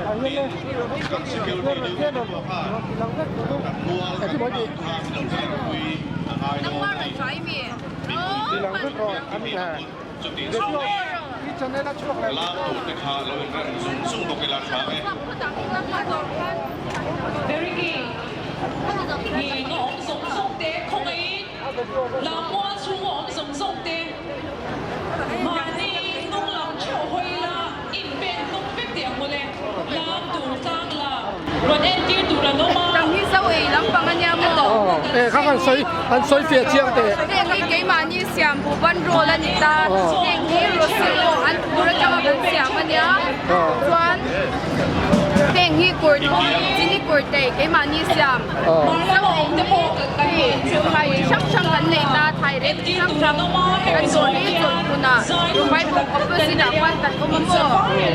Tang hi zo ei lampang a nia maw? E kha kan sawi kan sawi fiah chiang teh. Heng hi keimahni siam bu ban roll a ni ta. Heng hi rosy pawh an phur atanga kan siam a nia. Chuan heng hi kawr chini kawr tei keimahni siam. Zo ei hi thai hrang hrang kan nei ta thai rem chi hrang hrang kan dawr hi chawlhhmunah Rupai bawk opposite ah khuan kan awm a maw thil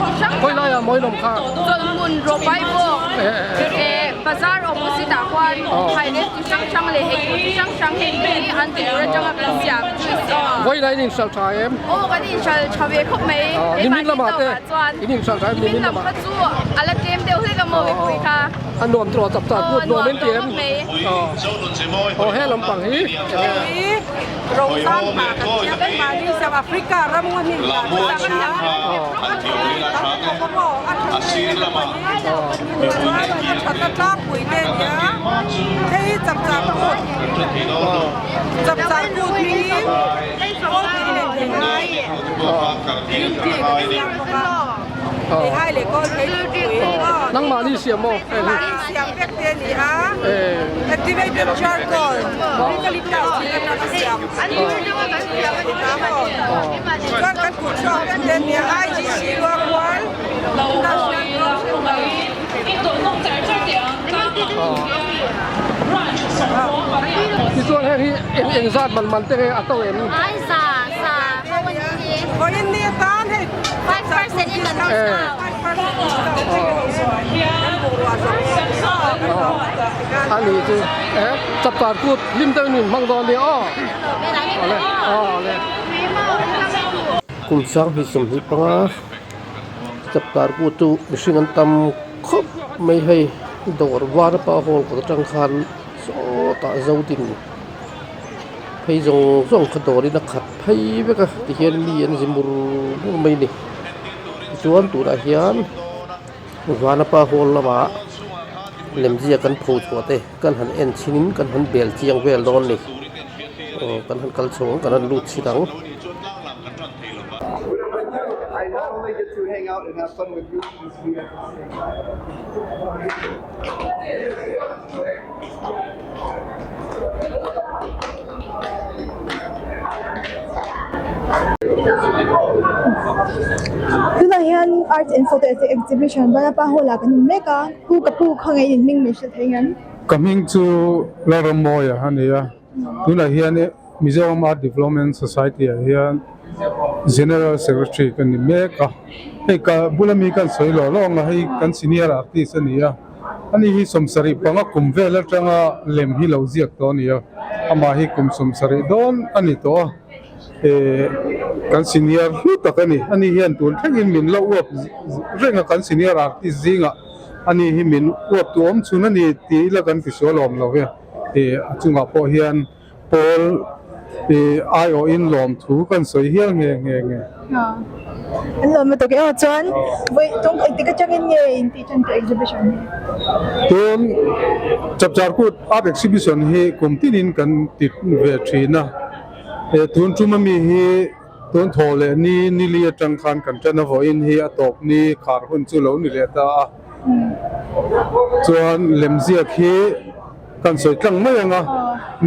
chi hrang Khawi laiah mawi lawm kha? Chawlhhmun Rupai bawk eh bazar opposite ah khuan thai rem chi hrang hrang leh eitur chi hrang hrang heng te hi an tur atanga kan siam juice aw. Vawi lai in inhralh tha em? Aw kan inhralh tha ve khawp mai Nimin lamah te in inhralh tha em nimin lam kha chu a la tlem deuh hlek a maw mipui kha. A nuam tawh chap chap kut nuam in ti em? Aw he lampang hi Rosan hna kan tia kan mahni South Africa ram ngaw hnim dan a nia tam khawp a maw a tha em em a ni chuan a that a tlangpui te a nia hei hi chap char kut chap char kut hmingin kawlthei leh theihai green tea kan siam bawk a. Theihai leh kawlthei thingpui aw. Nangmahni siam maw? Nangmahni siam vek te a ni a. Activated charcoal eucalyptus thing atanga siam a ni ta maw? Chuan kan kut chhuak vek te a ni a. IGC Luangmual National Growth Center. Tichuan heng hi eng eng zat man man te nge a to em? Vawiin ni atan hei 5% discount A ni chu e chapchar kut hlim deuhin min hmang dawn nia aw awle awle. Kum sanghnih 25 chapchar kut chu mihring an tam khawp mai hei dawr var a pa hall kawt atang khan sawtah zo din. Phei zawng zawng kha dawrin a khat phei vek a tihian mi an zi mur mur mai a ni tichuan tunah hian Vanapa hall lamah lemziak kan pho chhuah te kan han en chhin in kan han bel chiang vel dawn a ni aw kan han kal chho ang kan han lut chhin ang. Tunah hian art and photo exhibition Vanapa hall ah kan hmu mek a pu ka pu kha ngei in hming min hrilh thei ngem? Ka hming chu Lalrammawia a ni a, tunah hian Mizoram Art Development Society ah hian General Secretary ka ni mek a, hei ka bula mi kan sawi lawh lawng a hei kan senior artist a ni a. Ani hi 75 kum vel atanga lem hi lo ziak tawh a ni a, amah hi kum 70 dawn a ni tawh a, eh kan senior hlu tak a ni. Ani hian tun thlengin min lo uap reng a, kan senior artist zingah ani hi min uap tu awm chhun a ni tih ila kan tisual awm lo ve, eh a chungah pawh hian. Pawl i aiawhin lawmthu kan sawi hial nge nge nge. An lawm lutuk e aw chuan vawi tung engtik atangin nge in tih tan tawh exhibition hi? Tun Chapchar Kut Art Exhibition hi kum tinin kan ti ve thin a, he tun tum ami hi tun thaw leh ni nili atang khan kan tan a vawiin hi a tawp ni khar hun chu lo ni leh ta a, chuan lemziak hi Kan sawi tlang mai ang a,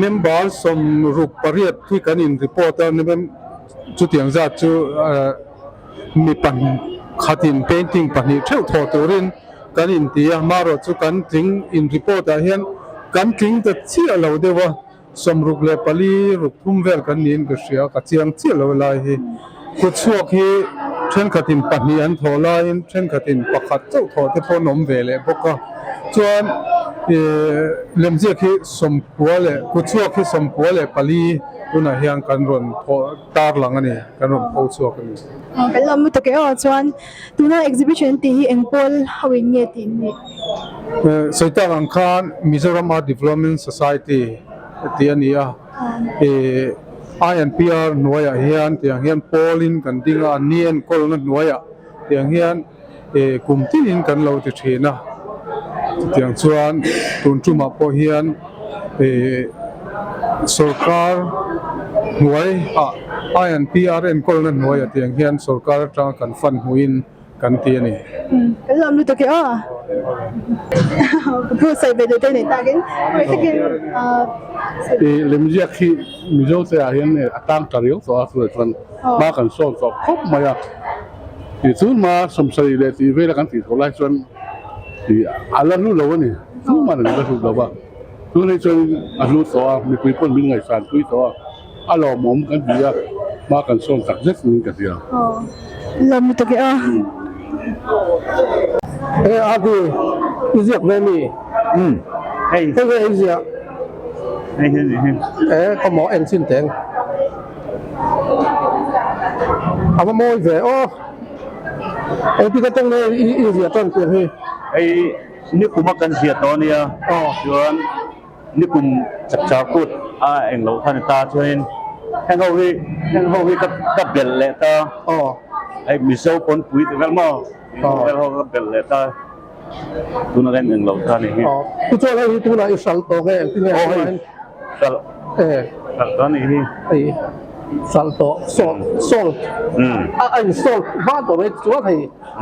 member 68 hi kan in report a, chutiang zat chu mi khatin painting pahnih theuh thawh turin kan in ti a, marawh chu kan tling in report ah hian kan tling ta chiah lo deuh a, 64 ruk thum vel kan niin ka hria, ka chiang chiah lo lai hi. Kutchhuak hi thenkhatin pahnih an thawh laiin thenkhatin pakhat chauh thawh te pawh an awm ve leh bawk a, chuan. Lemziak hi sawmkua leh kutchhuak hi 94 tunah hian kan rawn tar lang a ni, kan rawn pho chhuak a ni. Kan lo mu tak e aw chuan tuna exhibition tih hi eng pawl ho in nge tih ni? Sawi tak ang khan Mizoram Art Development Society tih a ni a, INPR hnuaiah hian tiang hian pawlin kan ding a, an ni enkawlna hnuaiah tiang hian Kum tinin kan lo ti thin a, chutiang chuan tun tumah pawh hian sorkar hnuai ah INPR enkawlna hnuaiah tiang hian sorkar atanga kan fan hmuhin kan ti a ni. Kan lawm lutuk e aw. Ka pu sawi ve duh te nei takin pawi takin. Lemziak hi Mizo te ah hian a tang ta riau tawh a, chuvang chuan hma kan sawn tawh khawp mai a. Tihchun hma 70 leh tih vela kan tih tawh lai chuan ih a la hlu lo a ni, chungman an la hlut lo va, tunah chuan a hlu tawh a, mipui pawn min ngaihsan pui tawh a, a lawmawm kan ti a, hma kan sawn tak zet niin ka hria. Lawm lutuk e aw. He Adi, i ziak ve mi? Umm, hei. Hei nge i ziah? Hei hi a nih hi. E, ka mawh en chin teng. A va mawi ve aw. Engtin ka tawng nge i ziah tan pian hi? Hei nikum a kan ziah tawh a nia. Chuan nikum chapchar kut a eng loh kha ni ta chuanin heng ho hi heng ho hi ka ka belh leh ta. Hei Mizo pawnpui ti vel maw? Mizo vel ho ka belh leh ta. Tuna kan eng loh ta a nih hi. Tichuan hei hi tunah i hral tawh nge engtin nge? Aw hei hral hral tawh a nih hi. Hei hral tawh salt salt a a in salt hma tawh mai tichuan hei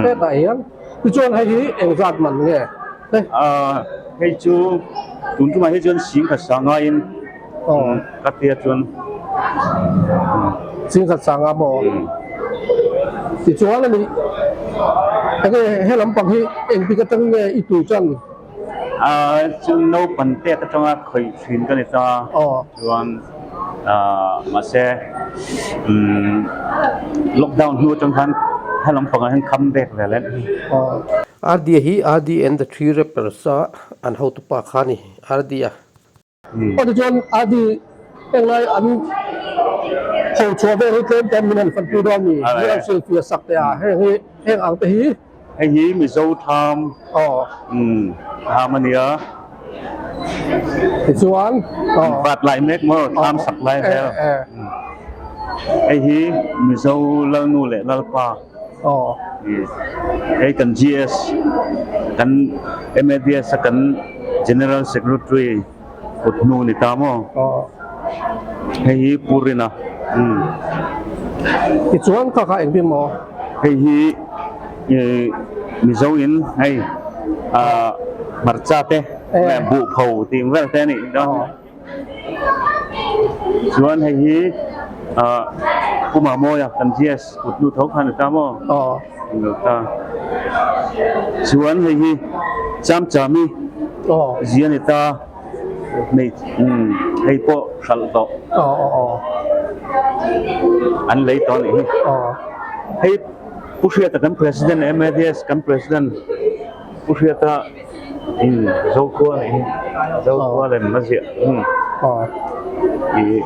hetah hian tichuan hei hi engzat man nge? Hei chu tun tumah hi chuan singkhat sangaiin ka tia chuan. Singkhat sanga maw? Tichuan a nih enge he lampang hi engtik atang nge i tui tan? Chu naupang tet atanga khawih thin ka ni ta chuan mahse lockdown hnu atang khan he lampangah hian come back ve leh. RD-a hi RD and the Three Rappers a an hotupa kha a ni RD-a. Aw tichuan RD englai an ho chhuah vel hi tlem tlem min han fanpui dawn a ni. Min han hrilhfiah sak teh a heng hi heng ang te hi. Hei hi Mizo tham tham a nia. Tichuan an vat lai mek maw tham sak lai vel. Hei hi Mizo Lalnu leh Lalpa. Hei kan GS kan MADS a kan General Secretary kut hnu ni ta maw? Hei hi Pu Rina. Tichuan kha kha engtin maw? Hei hi Mizo in hei hmarcha te buhpho tih vel te a nih dawn. Chuan hei hi Pu Mamawia kan GS kut hnu tho khan a ta maw? Lo ta. Chuan hei hi Chamchami zia ni ta hei pawh hralh tawh. An lei tawh a nih hi. Hei Pu Hriata kan President MADS kan President Pu Hriata Zokhua a nih hi Zokhua lem a ziah ih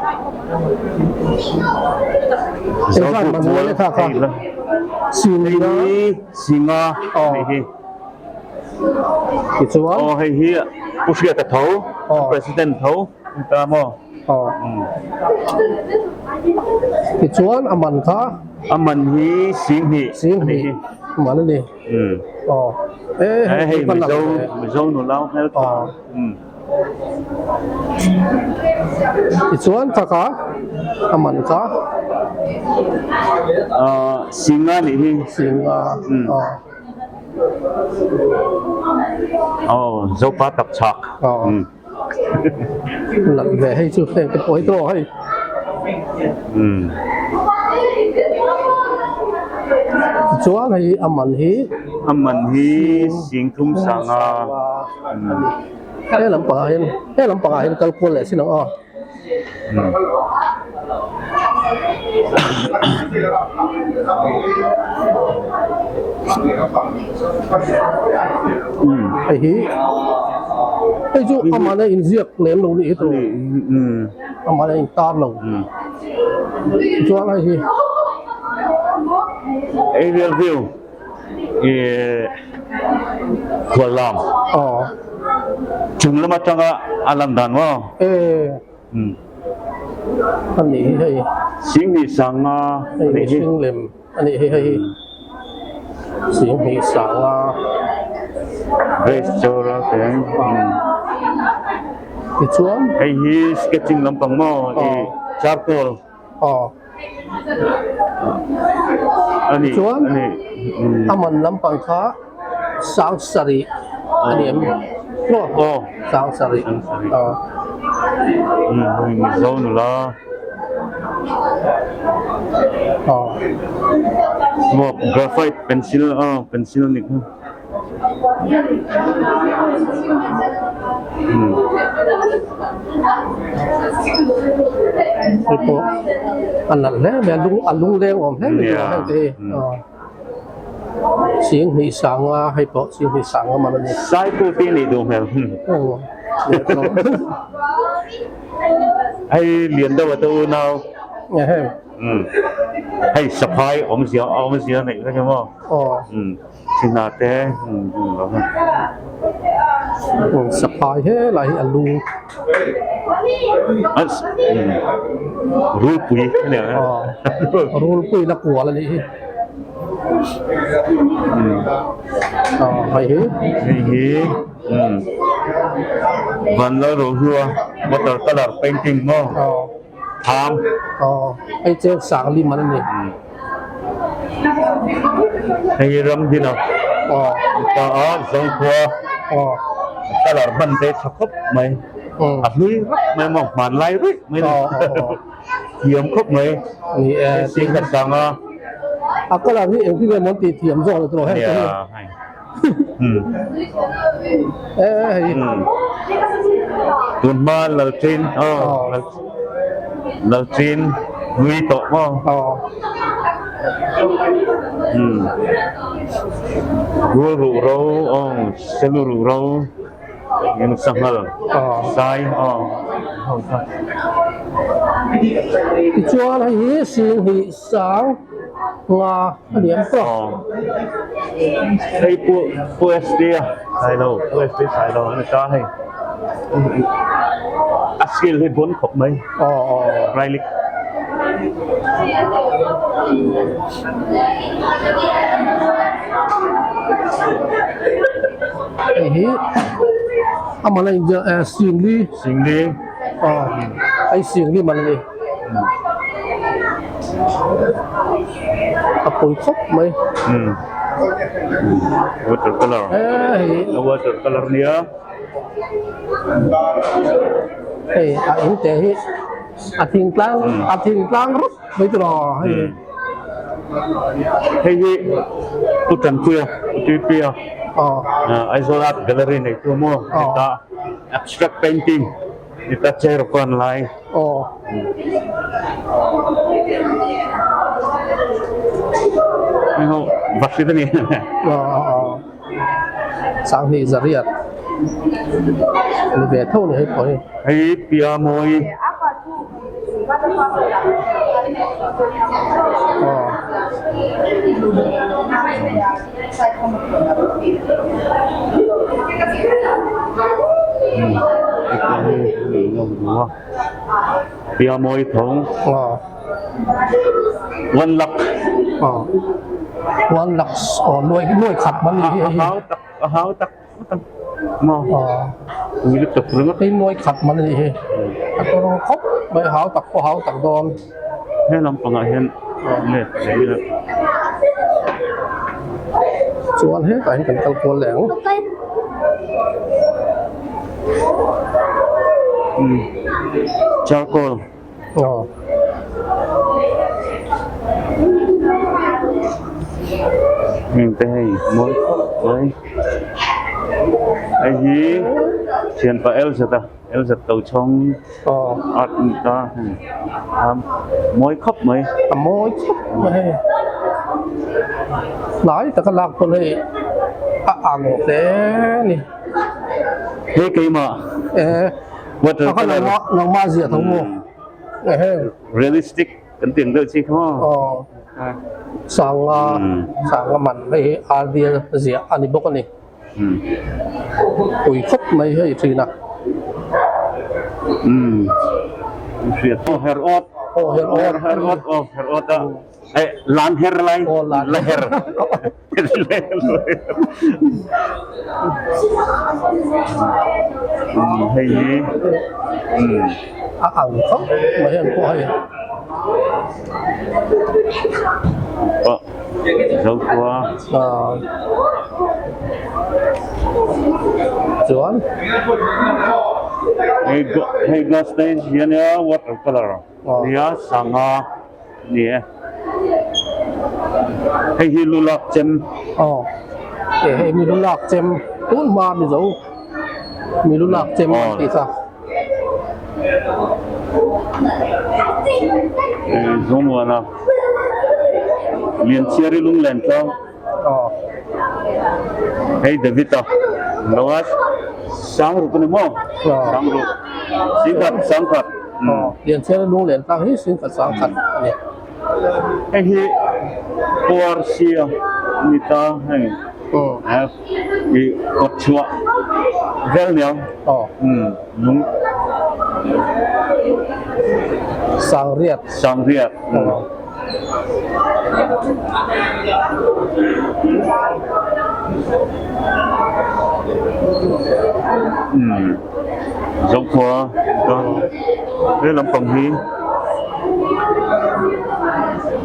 Zobu mual hei la hei hi Singa a nih hi aw hei hi Pu Hriata tho President tho a ni ta maw Tichuan a man kha a man hi Singhnih a nih hi man a ni. Aw e hei hei mizo mizo nula hmel tha tichuan kha kha a man kha Singa nih hi Singa aw aw Zopa tak chhak aw Lak ve hei chu heng te pawh hi tawh hei. Tichuan hei a man hi. A man hi singthum sanga. He lampangah hian he lampangah hian kal kual leh sin ang aw. Hei hi. Hei chu amah na inziak lem lo nih hi tur. Amah na intar lo. Chuan hei hi. Aerial view khual lam. Chung lam atanga a lan dan maw? A nih hi hei. Singhnih sanga a nih hi. Hei lem a nih hi hei. Singhnih sanga. Grace Chawla te. Tichuan. Hei hi sketching lampang maw? Charcoal. A nih Chuan a nih a man lampang kha sang sarih a ni em? Maw? Aw. Sang sarih. Sang sarih. Aw. Hei Mizo nula. Aw. Maw graphite pencil aw pencil a nih kha. Hei pawh a nalh hle mai a lung a lungleng awm hle mai tur heng te hi Singhnih sanga hei pawh Singhnih sanga man a ni. Saipu te nih duh hmel. Hei lian deuh a te unau. Hei saphai awmzia awmzia neih vek emaw. Thina te Saphai he lai hi a lu. Rulpui a ni ang a. Rulpui la kual a nih hi. Hei hi. Hei hi Vanlalrohlua water colour painting maw. Tham. Aw, hei cheng sang lim an ni. Hei hi ram din a. Aw. Ta a Zongkhua. Aw. Colour hman te tha khawp mai. A hlui rap mai maw hmanlai ruih mai ni. Thiam khawp mai. Ni e. Hei sing khat sang a. A colour hi engtin nge maw an tih thiam zawk le tawh heng te hi. Nia hei. Tun hma Lalchin aw Lalchin hlui tawh maw Rul ruh ro aw Selu ruh ro Eng sanghal sai aw Tichuan hei hi Singhnih sang nga a liam tawh. Hei pu pu SD a Sailo pu SD Sailo a ni ta hei a skill hi bon khawp mai Railik. Hei hi amah a inziak Singli Singli hei Singli man a ni. A pawi khawp mai. Water color. Water color nia. Hei a in te hi a thing tlang a thing tlang rup mai tur aw hei. Hei hi Pu Tanpuia Pu Tuipuia Aizawl Art Gallery nei tu maw heta abstract painting. Heta chair pawh an lai. Aw. Hei ho va hrit a ni. Aw aw. Sanghnih zariat. Ni ve tho ni hei pawh hi. Hei pia mawi. Aw. Pia mawi thawng. One lakh. One lakh aw nuai nuai khat man ni hi. A hau tak a hau tak tak maw. Ui lutuk ringawt. Hei nuai khat man ni hi. A tawrh khawp mai hau tak pawh hau tak dawn. He lampangah hian let leh ila. Chuan hetah hian kan kal kual leh ang. Charcoal. Aw. Heng te hei mawi khawp mai. Hei hi thianpa Elzet a. Elzet Tochhawng art a ni ta a mawi khawp mai. A mawi khawp mai hei. Hnai taka lak pawn hei a ang hle a ni. He keimah eh water color nangmah ziah tho maw ehe realistic kan ti ang deuh chi kha maw aw sanga sanga man hei hi RDL ziah a ni bawk a ni pui khawp mai hei thin a hriat aw her awt aw her awt her awt aw her awt a eh lan her lai la her Hei hi a ang khawp mai hian pawh hei aw Zokhua chuan hei hei glass te hian nia water colour nia sangha. Ni e. Hei hi lu lak chem. Aw. E hei mi lu lak chem. Tun hma mizo mi lu lak chem an tih kha. E Zomuana. Lianchhiari lunglen tlang. Aw. Hei David a. Lo a Sangruk a ni maw? Sangruk. Singkhat, sangkhat. Aw. Lianchhiari lunglen tlang hi singkhat sangkhat a ni. Hei hi ORC a ni ta hei. I kawt chhuah vel nia. Aw. Lung. Sangriat. Sangriat. Umm Zokhua chuan he lampang hi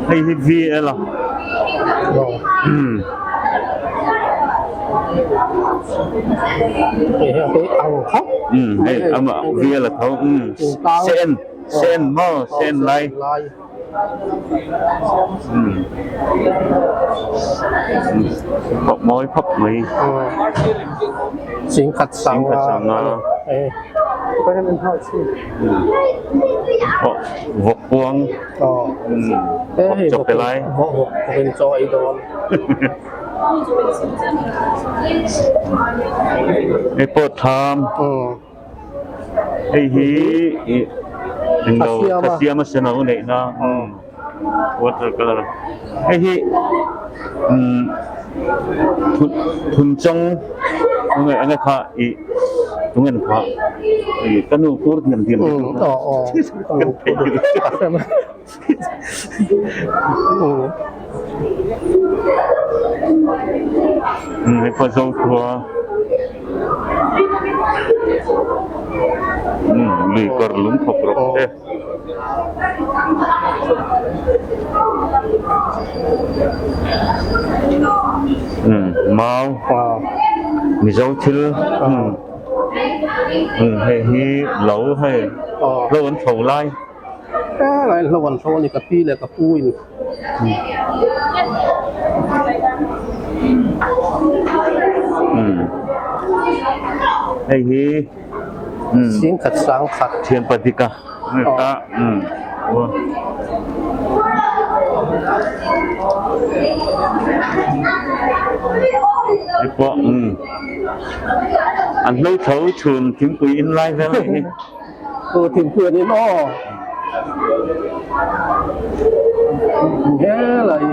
hei hi VL a umm umm hei amah VL a tho umm sen sen maw sen lai. Mawi khawp mai. Singkhat sanga Vawk puang vawk chaw pe lai. Vawk in chaw ei dawn. Hei pawh tham. Hei hi ih englo thasiam a sen alo neih na water colour hei hi umm thun chang enge enge kha ih tunge ni kha ih ka nu kur diam diam Hei pawh Zokhua lui kawr lung khawp rawk te. Mau Mizo thil hei hi lo hei lo an tho lai. Helai hlo an hlo a ni ka pi leh ka pu in. Hei hi Singkhat sangkhat thianpa dika ta hei pawh an hlo tho chhun thingpui in lai vel a nih hi. Aw thingpui an in aw helai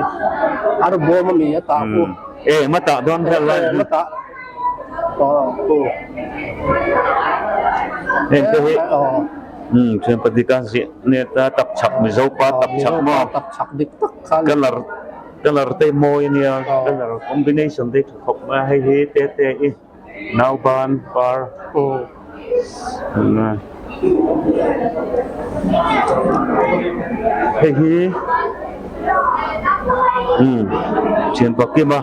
ar bawm ami a tah pawh e ma tah dawn vel lai ma tah aw heng te hi um thian patika ziah nge ta tap chhak mizo pa tap chhak maw tap chhak dik tak khan colour colour te mawi ania colour combination te tha khawp mai a hei hi te te hi. Nauban par hei hi umm thian pakim a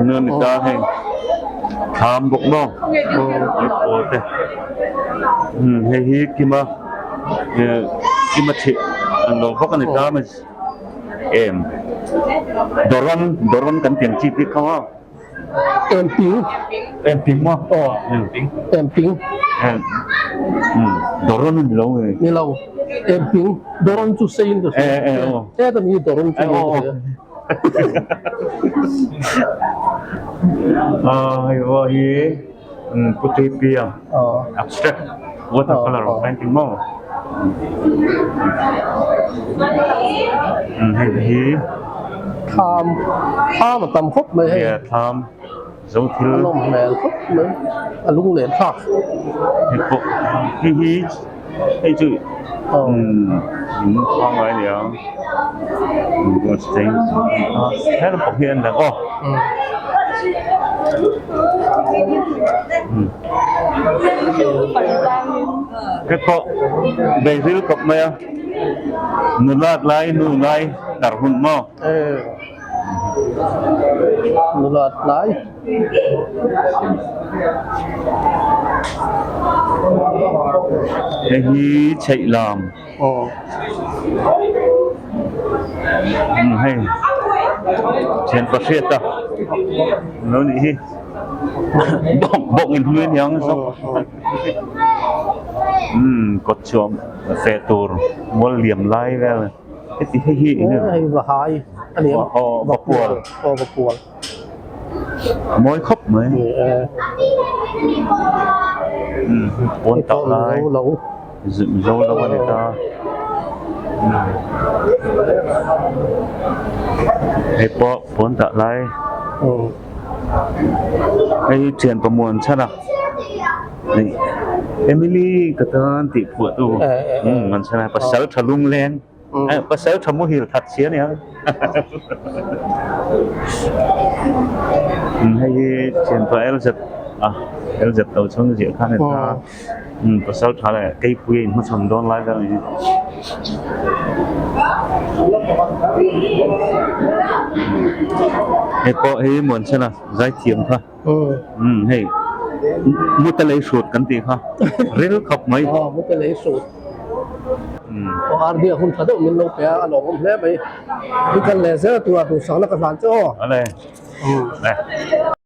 nia ni ta hei thlam bawk maw hei pawl te umm hei hi kima kima thih ang lo vak a ni ta mai em dawrawn dawrawn kan tih ang chi bik kha maw. Emping. Emping maw? Aw, emping. Emping. Em. Um, doron ni lo nge. Ni lo. Emping. Doron chu sein ka hria. Eh, eh, aw. Heta mi doron chu ni ka hria. Ah, hei pawh hi. Pu Tui-Pia abstract watercolor painting maw hei hi thlam thlam a tam khawp mai hei thlam zo thil a nawm hmel khawp mai a lung len thlak hei pawh hei hi hei chu in pangngai a ni a he lampang hi a en lang aw. Hei pawh beihil kawp mai a nulat lai nu lai tar hun maw. Nulat lai. Hei hi chheih lam. Hei thian pahriat a lo nih hi bawk bawk in hlui aniang zawk umm kawt chhuah feh tur mual liam lai vel heti hei hi eng nge hei vahai a ni ang aw vapual aw vapual mawi khawp mai umm pawn tak lai. Mizo lo a ni ta. Hei pawh pawn dah lai. Hei hi thian pamuan chhan a. Hei Emily ka tan tih phuah tu. Umm an chhan a pasal tha lung leng. Pasal tha muhil that si a nia. Hei hi thianpa LZ a LZ lo chhung ziah kha a ni ta. Pasal tha leh keipui a inhmachhawn dawn lai vel a ni. Hei pawh hi Muanchhana zaithiam kha hei mute lei hrut kan tih kha ril khawp mai. Aw mute lei hrut. Aw RD a hun tha deuh min lo pe a a lawmawm hle mai. I kal leh zel tura duhsakna ka hlan che aw. Awle.